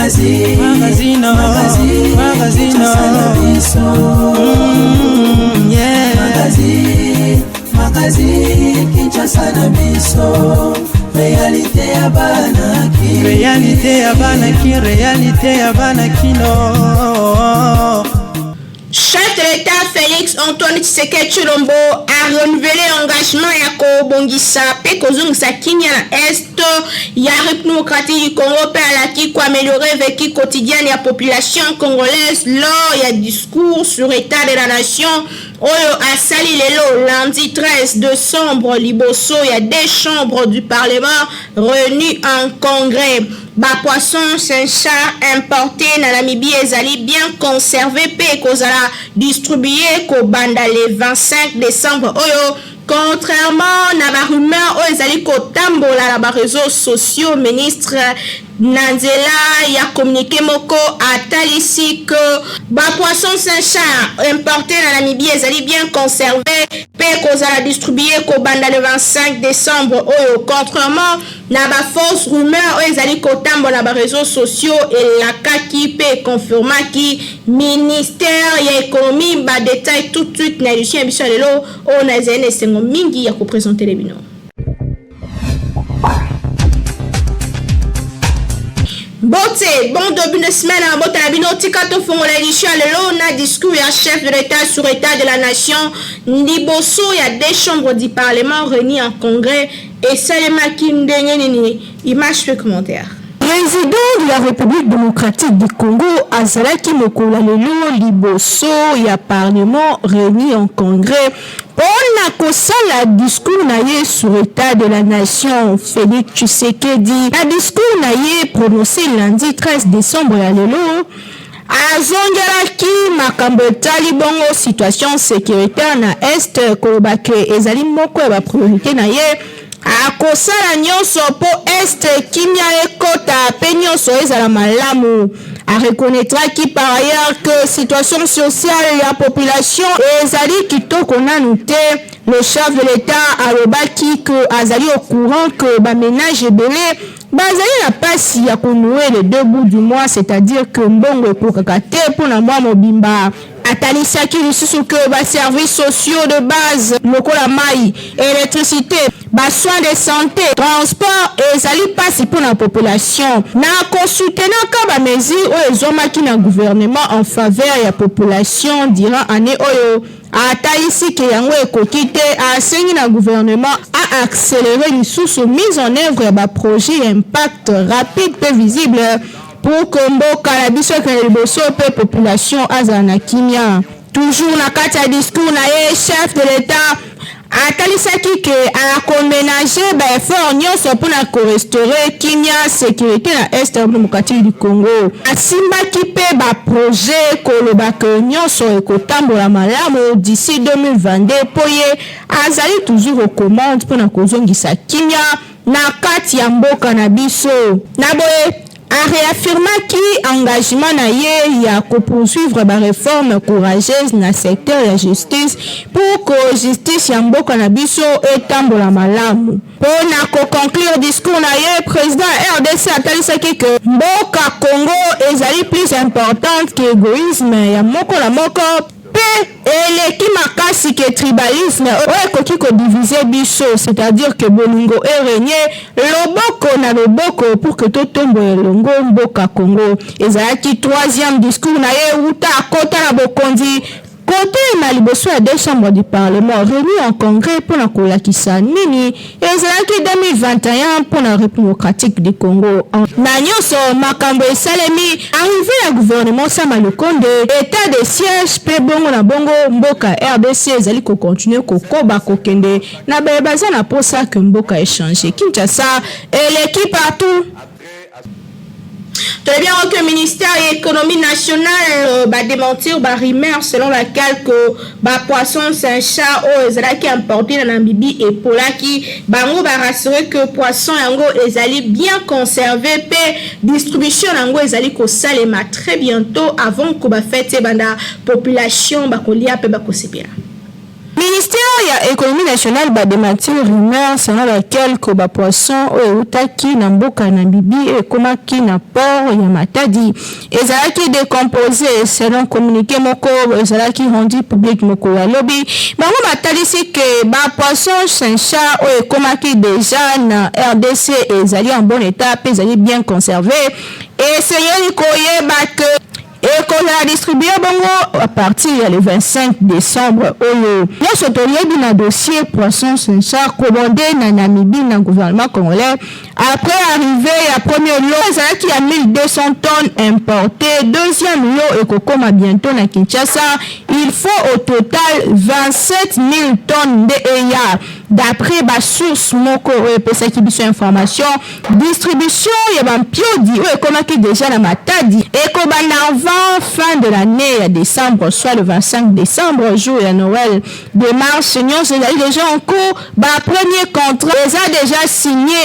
Magazine, magazine, magazine, magazine, yeah. Magazine, magazine, Kinshasa na biso. Réalité ya bana ki. Réalité ya bana ki, réalité ya bana kino. Chef de l'État Félix Antoine Tshisekedi Tshilombo a renouvelé engagement ya kobongisa mpe kozongisa kimia na Est ya République démocratique du Congo mpe alaki koaméliorer vécu quotidienne ya population congolaise lors ya discours sur état de la nation oyo asali lelo lundi 13 décembre liboso ya deux chambres du parlement réunies en congrès. Bapoisson chinchard importé na Namibie ezali bien conservé mpe ekozala distribué kobanda le 25 décembre oyo, contrairement na barumeur oyo ezali kotambola na baréseaux sociaux. Ministre, na nzela ya communiqué moko, atalisi ke bapoisson chinchard importé na Namibie ezali bien conservé mpe ekozala distribué kobanda le 25 décembre oyo, contrairement na bafausse rumeur oyo ezali kotambola na baréseaux sociaux, elakaki mpe econfirmaki ministère ya économie. Badétail tout de suite na édition ya biso ya lelo oyo nazali na esengo mingi ya koprésenter bino. Mbote, bon début de semaine na mabota na bino. Tika tofongola édition ya lelo na discours ya chef de l'État sur état de la nation liboso ya deux chambres du parlement réunies en congrès. Esalemaki ndenge nini? Image pe commentaire. Président de la République démocratique du Congo azalaki mokolo ya lelo liboso ya parlement réuni en congrès mpona kosala discours na ye sur état de la nation. Félix Tshisekedi, na discours na ye prononcé lundi 13 décembre ya lelo, azongelaki makambo etali bongo situation sécuritaire na Est, koloba ke ezali moko ya bapriorité na ye. Akosala nyonso mpo Est kimia ekota mpe nyonso ezala malamu. Areconnaîtraki par ailleurs que situation sociale ya population ezali kitoko nanu te. Le chef de l'État alobaki ke azali au courant que baménage ebele bazali na mpasi ya konouer les deux bouts du mois, c'est-à-dire que mbongo ekokaka te mpona mwa mobimba. Atalisaki lisusu ke baservices sociaux de base lokola mai, électricité, basoins de santé, transport ezali mpasi mpona population. Na kosoutenaka bamesure oyo ezwamaki na gouvernement en faveur ya population durant année oyo, atalisi ke yango ekoki te. Asengi na gouvernement aaccélérer lisusu mise en œuvre ya baprojet ya impact rapide mpe visible pour que mboka na biso ekende liboso mpe population azala na kimia. Toujours na kati ya discours na ye, chef de l'État atalisaki ke akoménager baeffort nyonso mpona korestaurer kimia, sécurité na Est démocratique du Congo. Asimbaki mpe baprojet, koloba ke nyonso ekotambola malamu d'ici 2022, mpo ye azali toujours aux commandes mpona kozongisa kimia na kati ya mboka na biso. Na boye, aréaffirmaki engagement na ye ya kopoursuivre baréforme courageuse na secteur ya justice pour que justice ya mboka na biso etambola malamu. Mpo na koconclure discours na ye, président ya RDC atalisaki ke mboka Congo ezali plus importante ke égoïsme ya moko na moko mpe eleki makasi ke tribalisme oyo ekoki kodiviser biso, c'est-à-dire ke bolingo erégner, loboko na loboko pour ke totombola elongo mboka Congo. Ezalaki troisième discours na ye wuta akota na bokonzi, kotelema liboso ya deux chambres du parlement réuni en congrès mpona kolakisa nini ezalaki 2021 mpona République démocratique du Congo. Na nyonso makambo esalemi, arrivée ya gouvernement Sama Lukonde, état de siège mpe bongo na bongo, mboka RDC ezali kocontinuer kokoba kokende na baye baza na mposa ke mboka echanger. Kinshasa eleki partout. Très bien que ministère de l'économie nationale va démentir ba rumeur selon laquelle que ba poisson chinchard oyo ezalaki importé na Namibie epolaki. Bango ba rassurer que poisson yango ezali bien conservé pe distribution yango ezali kosalema très bientôt avant ko ba fête banda, population bakolia pe bakosepela. Ministère ya Economie nationale ba dementir rumeur selon laquelle que ba poissons oyo ewutaki na mboka Namibie oyo ekomaki na port ya Matadi ezalaki decompose. Selon communique moko ezalaki rendu public mokolo ya lobi, bango batalisi que ba poissons chincha oyo ekomaki dejà na rdc ezali en bon etat mpe ezali bien conserve. Esengeli koyeba que ekozala distribue bongo à partir ya le 25 décembre oyo. Nyonso toyebi na dossier poisson chincha commandé na Namibie na gouvernement congolais, après arrivée ya premier lot ezalaki ya 1200 tonnes importées, deuxième lot ekokoma bientôt na Kinshasa. Il faut au total 27 000 tonnes nde eya. D'après basource moko oyo epesaki biso information, distribution ya bampiodi oyo ekomaki déjà na Matadi ekobanda avant fin de l'année ya décembre, soit le 25 décembre, jour ya Noël. Démarche nyonso ezali déjà en cours, bapremier contrat eza déjà signé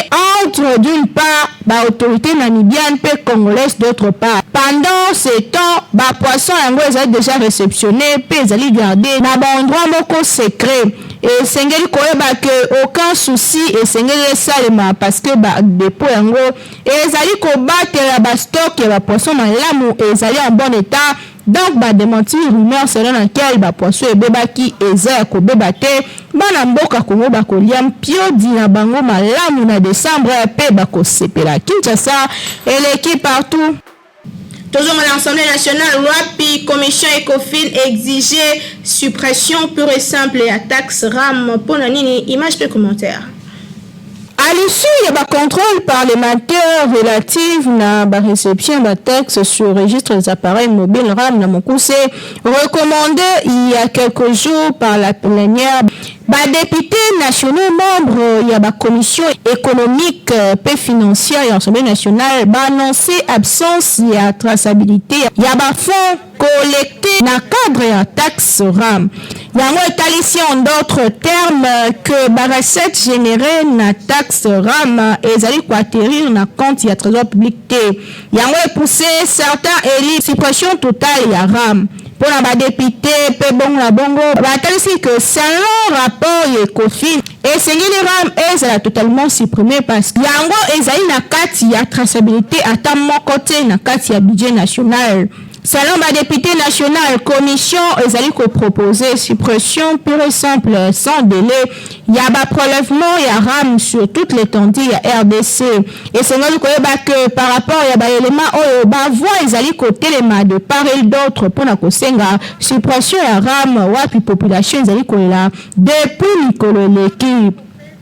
entre, d'une part, baautorité namibienne mpe congolaise d'autre part. Pendant ce temps, bapoisson yango ezali déjà réceptionné mpe ezali gardé na baendroit moko secret. Esengeli koyeba ke aucun souci esengeli esalema, parce que badépôt yango ezali kobatela bastock ya bapoisson malamu, ezali en bon état. Donc badémentir rumeur selon laquelle bapoisson ebebaki, eza ya kobeba te. Bana mboka Kongo bakolia mpiodi na bango malamu na décembre mpe bakosepela. Kinshasa eleki partout. Toujours à l'Assemblée nationale, wapi commission ECOFIN exige suppression pure et simple ya taxe RAM. Pour nini? Image pe commentaire. À l'issue ya bacontrôle parlementaire relative na baréception ya batexte sur registre des appareils mobiles, RAM na mokuse, recommandé il y a quelques jours par la plénière, badéputé nationaux membres ya bacommission économique mpe financière ya Assemblée nationale baannonce absence ya traçabilité ya bafonds collecté na cadre ya taxe RAM. Yango etalisi en d'autres termes que barecette générée na taxe RAM ezali koatterrir na compte ya Trésor public te. Yango epousse certains élus suppression totale ya RAM. Mpona badéputé mpe bongo na bongo, batalisi que selon rapport ya ECOFIN, esengeli RAM ezala totalement supprimé, parce que yango ezali na kati ya traçabilité ata moko te na kati ya budget national. Selon badéputé national, commission ezali kopropose suppression pure et simple, sans délai, ya baprélèvement ya RAM sur toute l'étendue ya RDC. Esengeli koyeba ke par rapport ya baélément oyo, bavoix ezali kotelema de part et d'autre mpona kosenga suppression ya RAM, wapi population ezali kolela depuis mikolo eleki.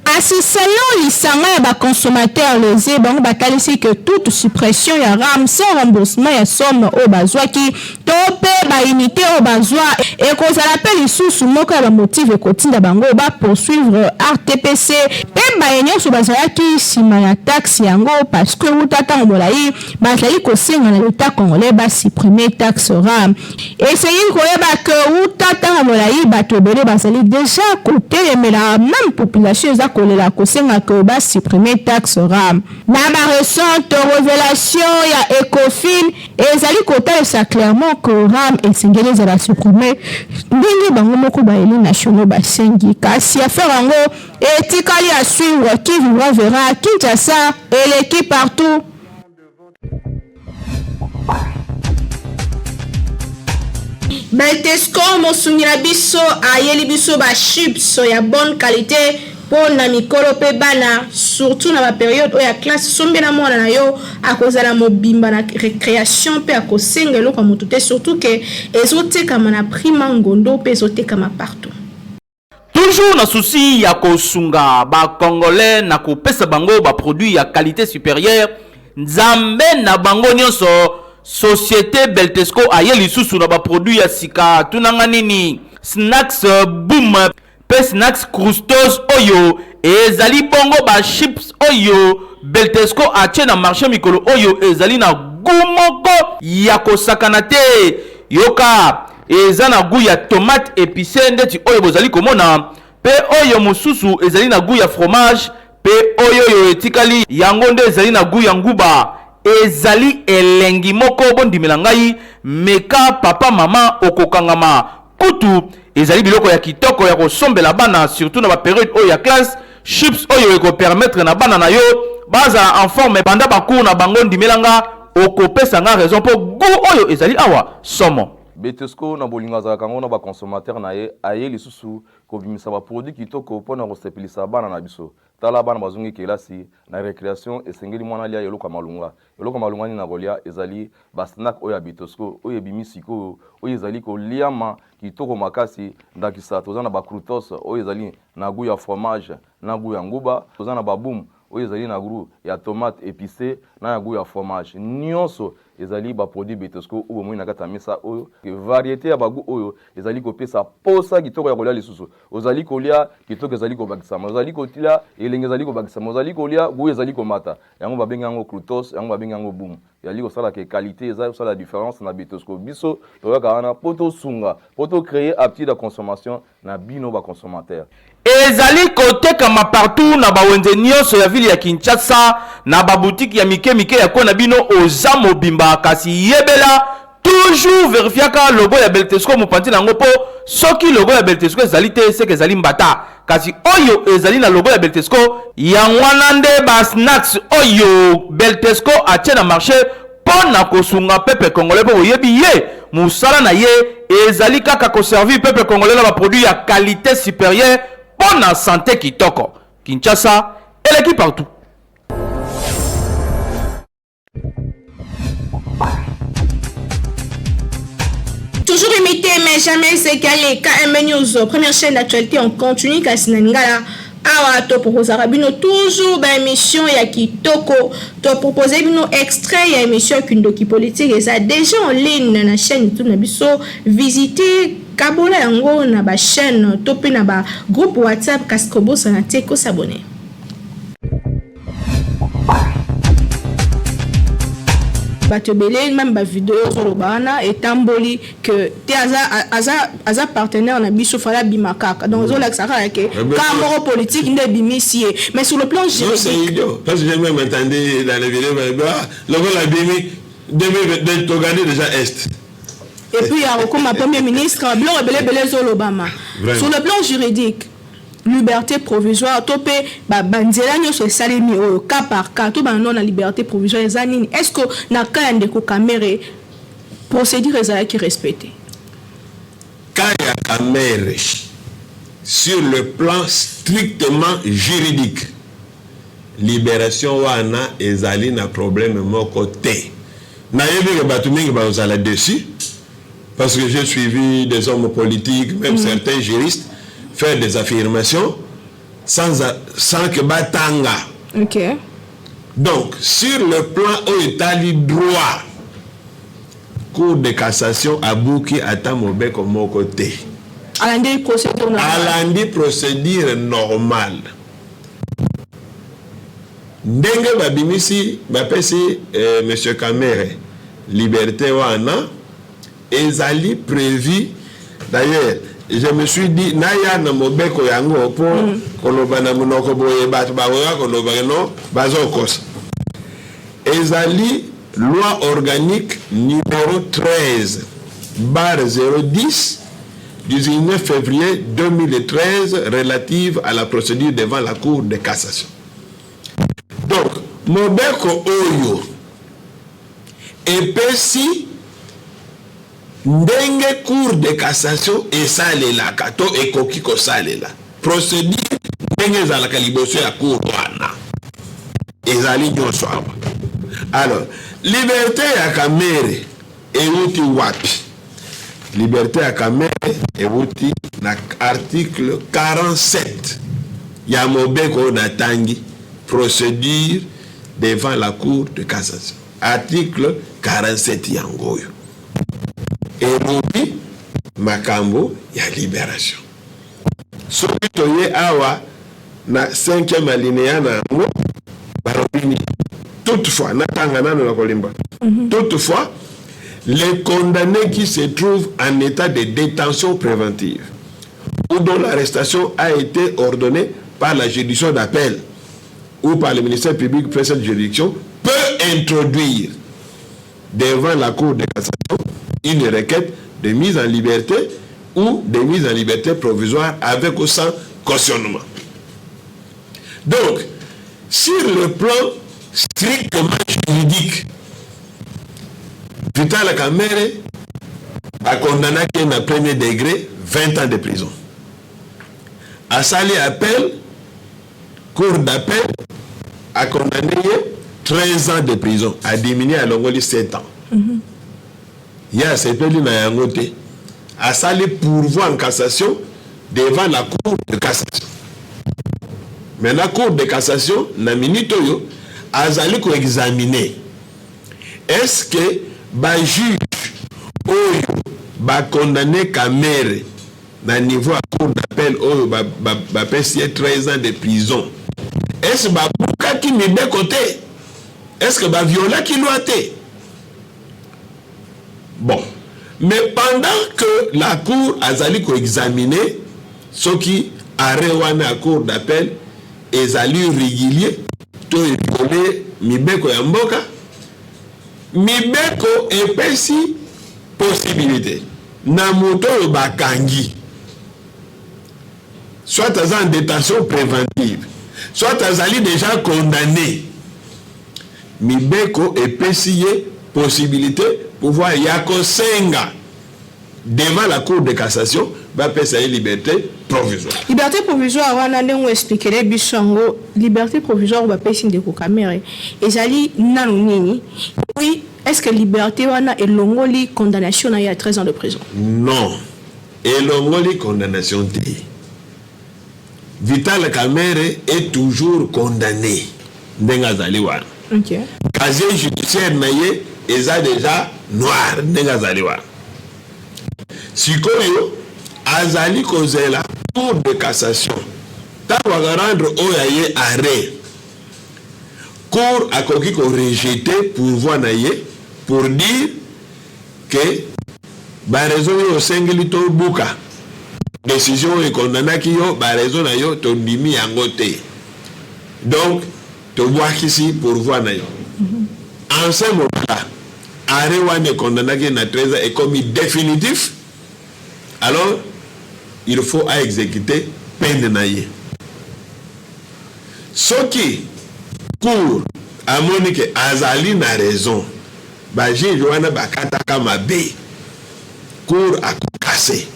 Kasi selon lisanga ya baconsommateur lésé, bango batalisi ke toute suppression ya RAM sans remboursement ya somme oyo bazwaki to mpe baunité oyo bazwa ekozala mpe lisusu moko ya bamotif ekotinda bango bapoursuivre ARTPC mpe baye nyonso bazalaki nsima ya taxe yango, parce que wuta ntango molai bazali kosenga na l'État congolais basupprime taxe RAM. Esengeli koyeba ke wuta ntango molai bato ebele bazali déjà kotelemela, même population eza kolela kosenga ke basupprime taxe RAM. Na barécente révélation ya ECOFIN ezali kotalisa clairement ke RAM esengeli ezala supprime ndenge bango moko baélus nationaux basengi. Kasi affaire yango etikali à suivre, qui vivra verra. Kinshasa eleki partout. Beltesco mosungi na biso ayeli biso bachips ya bonne qualité mpo na mikolo mpe bana, surtout na bapériode oyo ya classe. Sombela mwana na yo, akozala mobimba na récréation mpe akosenga eloko ya motu te, surtout ke ezotekama na prix mangondo mpe ezotekama partout. Toujours na souci ya kosunga bacongolais na kopesa bango baproduit ya qualité supérieure, Nzambe na bango nyonso, société Beltesco aye lisusu na baproduit ya sika. Tunanga nini? Snacks Boom mpe Snacks Crustos oyo ezali bongo bachips oyo Beltesco atie na marché mikolo oyo, ezali na goût moko ya kosakana te. Yoka, eza na goût ya tomate épicé ndeti oyo bozali komona, mpe oyo mosusu ezali na goût ya fromage, mpe oyo oyo etikali yango nde ezali na goût ya nguba. Ezali elengi moko, bondimela ngai, meka papa, mama, okokangama kutu. Ezali biloko ya kitoko ya kosombela bana surtout na ba periode oyo ya classe. Chips oyo eko permettre na bana na yo bazala en forme banda ba cours na bango ndimela nga okopesa nga raison po gout oyo ezali awa somo. Betesco na bolingo azalaka yango na ba consommateurs na ye, aye lisusu kobimisa ba produits kitoko mpo na kosepelisa bana na biso. Tala bana bazongi kelasi, na recreation esengeli mwana alia eloko ya malonga. Eloko ya malonga nini akolia? Ezali ba snack oyo ya Betesco oyo ebimi sikoyo, oyo ezali koliama kitoko makasi. Ndakisa toza na ba croutos oyo ezali na gout ya fromage na gout ya nguba, toza na ba boum oyo ezali na gout ya tomate epicee na ya gout ya fromage. Nionso ezali ba produits Betesco oyo bomoni na kati ya mesa oyo. Variete ya ba gout oyo ezali kopesa posa kitoko ya kolia lisusu. Ozali kolia, kitoko ezali kobakisama. Ozali kolia, elengi ezali kobakisama. Ozali kolia, gout ezali komata. Yango babengi yango croutos, yango babengi yango boum. Ezali kosala que qualite eza kosala difference na Betesco. Biso toyaka wana po tosunga, po to creer aptitude ya consommation na bino ba consommateurs. Ezali kotekama partout na ba wenze nionso ya ville ya Kinshasa, na ba boutiques ya mike mike ya coin na bino oza mobimba kasi yebela toujours verifiaka logo ya Beltesco mopanzi na yango po soki logo ya Beltesco ezali te seke ezali mbata kasi oyo ezali na logo ya Beltesco yango wana nde ba snacks oyo Beltesco atie na marche mpo na kosunga peuple congolais mpo boyebi ye mosala na ye ezali kaka koservir peuple congolais na baproduit ya qualité supérieure mpo na sante kitoko. Kinshasa eleki partout. Toujours imité mais jamais égalé. KM News, première chaîne d'actualité en continu kasi na lingala. Awa to proposaka bino toujours ba émission ya kitoko. To proposer bino extrait ya émission Kindoki politique eza déjà en ligne na chaîne YouTube na biso. Visitez kabola yango na ba chaîne to pe na ba groupe WhatsApp kasi kobosana te ko s'abonner. Bato ebele meme ba video ozoloba wana etamboli que te aza aza aza partenaire na biso fala abima kaka donc ozolakisa kaka ke ka moko politique nde ebimisi ye mais sur le plan juridique. C'est idiot parce que j'ai même entendu dans les vidéos ah, lokola abimi 2022 togani déjà est. Et puis akokoma premier ministre biloko ebele ebele ezolobama sur le plan juridique. Liberte provisoire to pe ba ba nzela nionso esalemi oyo cas par cas to banda nao na liberte provisoire eza nini est ce que na cas ya ndeko Kamerhe procedure ezalaki respecte? Cas ya Kamerhe sur le plan strictement juridique liberation wana ezali na problème moko te. Nayebi que batu mingi bakozala deçu parce que j'ai suivi des hommes politiques, même certains juristes faire des affirmations sans, sans que batanga. Okay. Donc, sur le plan oyo etali droit, Cour de cassation abuki ata mobeko moko te. Alandi procédure normale. Alandi procédure normale. Ndenge babimisi bapesi eh, monsieur Kamerhe liberte wana ezali prevu d'ailleurs je me suis dit naya na mobeko yango po koloba na monoko boye bato bakoya koloba no bazokosa ezali loi organique numero 13 barre 010 du 19 février 2013 relative à la procédure devant la cour de cassation. Donc mobeko oyo epesi ndenge cour de cassation esalelaka to ekoki kosalela procedure ndenge ezalaka liboso ya cour wana ezali nyonso awa. Alors liberte ya Kamerhe ewuti wapi? Liberte ya Kamerhe ewuti na article 47 ya mobeko oyo natangi, procedure devant la cour de cassation. Article 47 yango oyo elobi makambo ya liberation. Soki toye awa na cinquième alinéa na yango balobi nini? Toutefois, natanga nano na kolimba. Toutefois, les condamnés qui se trouvent en état de détention préventive ou dont l'arrestation a été ordonnée par la juridiction d'appel ou par le ministère public près cette juridiction peut introduire devant la Cour de cassation une requête de mise en liberté ou de mise en liberté provisoire avec ou sans cautionnement. Donc, sur le plan strictement juridique, Vital Kamerhe akondamnaki ye na premier degré 20 ans de prison. Asali appel, cour d'appel a condamné ye 13 ans de prison, a diminué alongoli 7 ans. Ye asepeli na yango te, asali pourvoi en cassation devant la cour de cassation. Maintenant cour de cassation na minute oyo azali ko examiner est-ce que ba juges oyo ba condamné Kamerhe na niveau ya cour d'appel oyo bapesi ye 13 ans de prison, est-ce babukaki mibeko te, est-ce que baviolaki loi te? Bon, mais pendant que la cour azali koexaminer soki arrêt wana ya cour d'appel ezali régulier to eviole mibeko ya mboka, mibeko epesi possibilité na moto oyo bakangi, soit aza en détention préventive, soit azali déjà condamné, mibeko epesi ye possibilité pouvoir ya kosenga devant la cour de cassation bapesa ye liberté provisoire. Liberté provisoire wana, ndenge oexpliquele biso yango, liberté provisoire oyo bapesi ndeko Kamerhe ezali nanu nini? Oui, est ce que liberté wana elongoli condamnation na ye ya 13 ans de prison? Non, elongoli condamnation te. Vital Kamerhe est toujours condamné ndenge azali wana. Casier judiciaire na ye eza déjà noir ndenge azali wana. Sikoyo azali kozela cour de cassation, ntango akarendre oyo aye arrêt, cour akoki korejeter pourvoi na ye pour dire que baraison oyo osengeli tobuka décision oyo ekondanaki yo, baraison na yo tondimi yango te, donc tobwakisi pourvoi na yo. En ce moment là, arrêt wana ekondanaki na 13 ans ekomi définitif. Alors il faut aexécuter peine na ye. Soki cour amoni ke azali na raison, bajuge wana bakataka mabe, cour akokase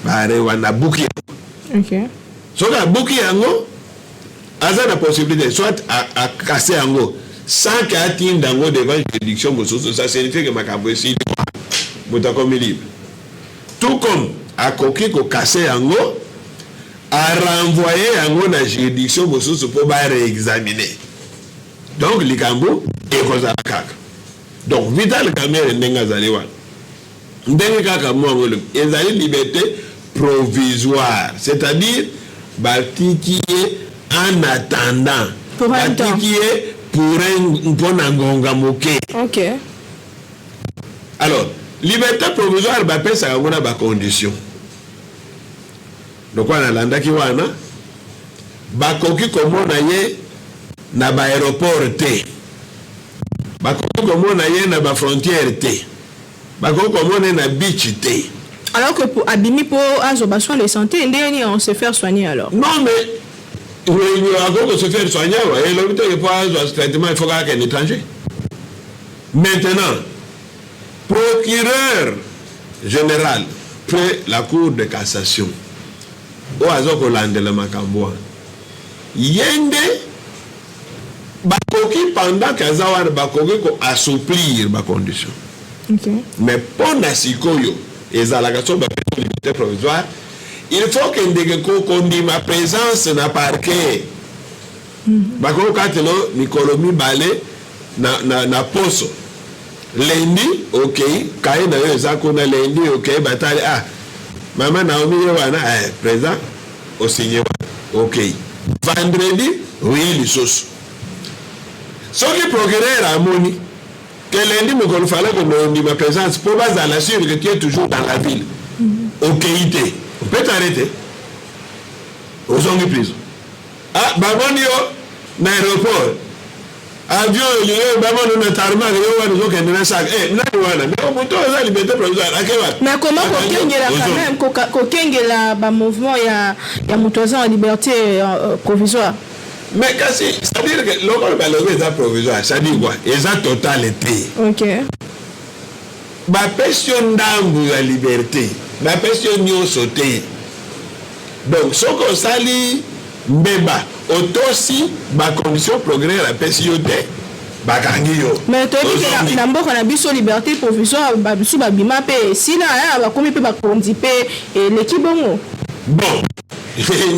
baarrêt wana, abuki yango. Soki abuki yango, aza na possibilité soit akase yango sans ke atinda yango devant juridiction mosusu, ça signifie ke makambo esili, moto akomi libre. Tout comme akoki kokase yango, arenvoye yango na juridiction mosusu mpo baréexamine. Donc likambo ekozala kaka. Donc Vital Kamerhe ndenge azali wana, ndenge kaka mwango elobi, ezali liberté provisoire, c'est-à-dire batiki ye en attendant. Pour un temps. Batiki ye pour un mpona ngonga moke. Alors liberté provisoire bapesaka yango na bacondition. Lokola nalandaki wana, bakoki komona ye na baaéroport te, bakoki komona ye na bafrontière te, bakoki komona ye na beach te. Alors que pour abimi mpo azwa basoin de santé, ndenge nini on se faire soigner alors? Non, mais akoki se faire soigner awa. Elobi te po azwa traitement il faut kaka kende étranger. Maintenant procureur général près la cour de cassation oyo aza kolandela makambo wana, ye nde bakoki, pendant ke aza wana, bakoki koassouplir bacondition. Mais mpo na sikoyo ezalaka so bapesi liberté provisoire, il faut kendeke kondima présence na parquet. Bakoki kokatela mikolo mibale na poso. Lundi okei, kaye na yo eza kuna. Lundi okei, batali: "Ah, mama Naomi ye wana, eh, présent." Osinye wana, okei. Vendredi oye lisusu. Soki procureur amoni ke lundi mokolo fallait kondima présence mpo bazala sûr que tu es toujours dans la ville, okei te, on peut t'arrêter, ozongi prison. Ah, bamoni yo na aéroport. Avion elingi bamono na tarmac, yo wana ozokende na sac. Eh, nani wana? Mais moto oyo aza liberté provisoire, ake wapi? Mais comment kokengela quand même, kokengela bamouvement ya moto aza en liberté provisoire? Mais kasi, c'est-à-dire que lokola balobi eza provisoire, c'est-à-dire quoi? Eza total te. Bapesi yo ndambu ya liberté, bapesi yo nyonso te. Donc soki osali mbeba, otosi bacondition procureur apesi yo te, bakangi yo. Mais toyebi ke na mboka na biso, liberté provisoire, babisu babima mpe esila, bakomi mpe bakonzi mpe eleki bongo. Bon,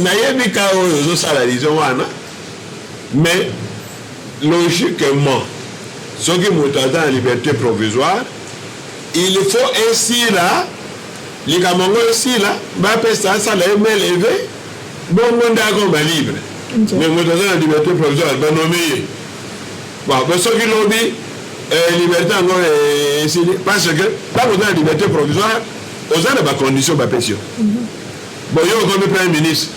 nayebi ka oyo ozosala lizo wana, mais logiquement, soki moto aza na liberté provisoire, il faut esila likambo yango, esila, bapesa, asala ye main levée, bongo nde akoma libre. Mais moto aza na liberté provisoire, banommer ye. Bon, soki lobi liberté yango esili, parce que ntango oza na liberté provisoire, oza na bacondition bapesi yo. Bon, yo okomi premier ministre,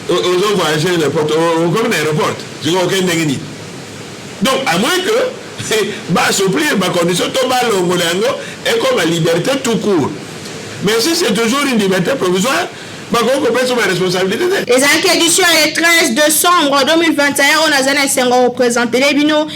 ozo voyager n'importe, okomi na aéroport, sikoyo okende ndenge nini? Donc à moins que baassouplir bacondition to balongola yango, ekoma liberté tout court. Mais si c'est toujours une liberté provisoire, bakoki kopesa baresponsabilité te. Ezalaki édition ya le 13 décembre 2021 oyo naza na esengo koprésenter bino,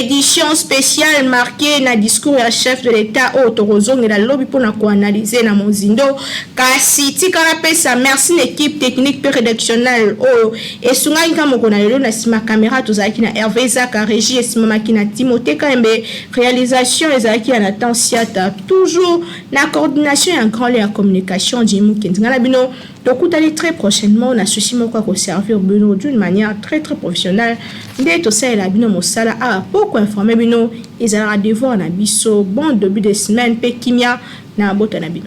édition spéciale marquée na discours ya chef de l'État oyo tokozongela lobi mpona koanalyser na mozindo. Kasi tika napesa merci na équipe technique mpe rédactionnelle oyo esungaki nga moko na lelo. Na nsima caméra tozalaki na Hervé Zaka, régie esimamaki na Timothée Kaembe, réalisation ezalaki ya Nathan Siata, toujours na coordination ya grand ya communication Jimi Kendi. Nga na bino tokutani très prochainement na souci moko ya koservir bino d'une manière très très professionnelle. Nde tosalela bino mosala awa mpo koinformer bino ezalaka devoir na biso. Bon début de semaine mpe kimia na bota na bino.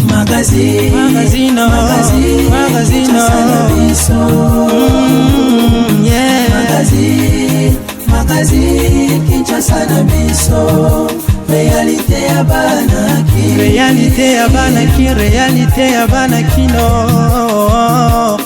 Magazine, magazine, magazine, yeah. Magazine, magazine, Kinshasa na biso, réalité ya bana. Réalité ya bana ki, réalité ya bana kino.